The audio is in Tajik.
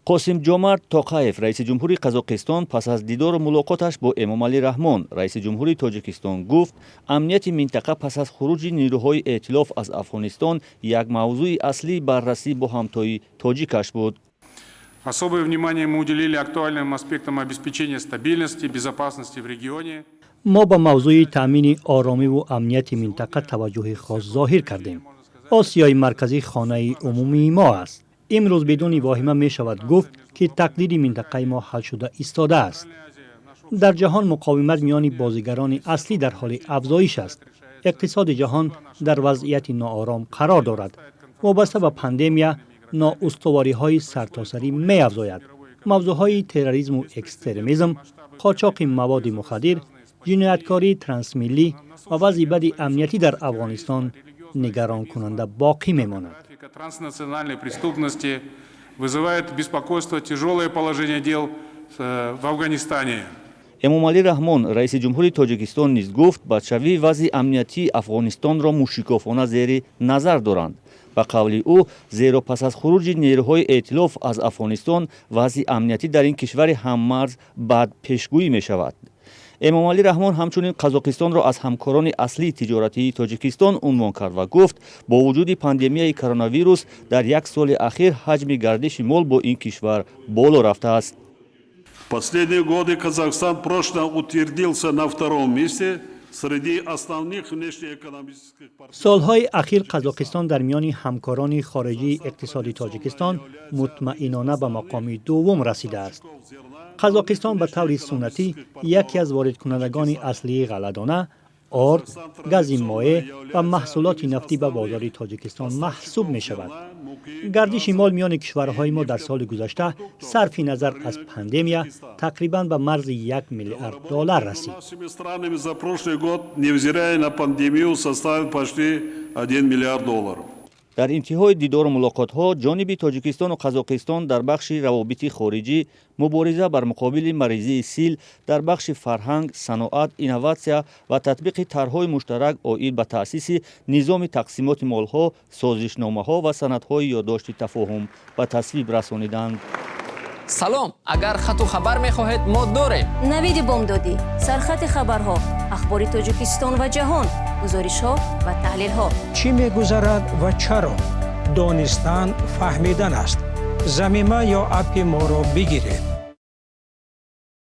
Қосим Ҷомарт Тоқаев, раиси ҷумҳури Қазоқистон, пас аз дидору мулоқоташ бо Эмомалӣ Раҳмон, раиси ҷумҳури Тоҷикистон, гуфт, амнияти минтақа пас аз хуруҷи нирӯҳои эътилоф аз Афғонистон як мавзӯи аслии баррасӣ бо ҳамтои тоҷикаш буд. Особое внимание мы уделили актуальным аспектам обеспечения стабильности и безопасности в регионе. Мо ба мавзӯи таъмини оромиву амнияти минтақа таваҷҷӯҳи хос зоҳир кардем. Осиёи Марказӣ хонаи умумии мо аст. Имрӯз бидуни воҳима мешавад гуфт, ки тақдири минтақаи мо ҳал шуда истодааст. Дар ҷаҳон муқовимат миёни бозигарони аслӣ дар ҳоли афзоиш аст. Иқтисоди ҷаҳон дар вазъияти ноором қарор дорад. Вобаста ба пандемия ноустувориҳои сартосарӣ меафзояд. Мавзӯъҳои терроризму экстремизм, қочоқи маводи мухаддир, ҷинояткории трансмиллӣ ва вазъи бади амниятӣ дар Афғонистон нигаронкунанда боқӣ мемонад. Транснациональной преступности, вызывает беспокойство тяжелое положение дел в Афганистане. Эмомалӣ Раҳмон, раиси ҷумҳури Тоҷикистон, низ гуфт, бадшавии вазъи амниятии Афғонистонро мушикофона зери назар доранд. Ба қавли ӯ, зеро пас аз хуруҷи нерӯҳои эътилоф аз Афғонистон вазъи амниятӣ дар ин кишвари ҳаммарз бад пешгӯӣ мешавад. Эмомалӣ Раҳмон ҳамчунин Қазоқистонро аз ҳамкорони аслии тиҷоратии Тоҷикистон унвон кард ва гуфт, бо вуҷуди пандемияи коронавирус дар як соли ахир ҳаҷми гардиши мол бо ин кишвар боло рафтааст. Последние годы Казахстан прочно утвердился на втором месте среди основных внешнеэкономических партнеров. Солҳои ахир Қазоқистон дар миёни ҳамкорони хориҷии иқтисоди Тоҷикистон мутмаинона ба мақоми дуввум расидааст. Қазоқистон ба таври суннатӣ яке аз воридкунандагони аслии ғалладона, орд, гази моеъ ва маҳсулоти нафтӣ ба бозори Тоҷикистон маҳсуб мешавад. Гардиши мол миёни кишварҳои мо дар соли гузашта, сарфи назар аз пандемия, тақрибан ба марзи 1 миллиард доллар расид. Нашими странами за прошлый год, невзирая на пандемию, составил почти 1 миллиард долларов. Дар интиҳои дидору мулоқотҳо ҷониби Тоҷикистону Қазоқистон дар бахши равобити хориҷӣ, мубориза бар муқобили маризии сил, дар бахши фарҳанг, саноат, инноватсия ва татбиқи тарҳҳои муштарак оид ба таъсиси низоми тақсимоти молҳо созишномаҳо ва санадҳои ёддошти тафоҳум ба тасвиб расониданд. Салом, агар хату хабар мехоҳед, мо дорем. Навиди бомдодӣ, сархати хабарҳо, ахбори Тоҷикистон ва ҷаҳон, гузоришҳо ва таҳлилҳо. Чӣ мегузарад ва чаро? Донистан фаҳмидан аст. Замима ё аппи моро бигиред.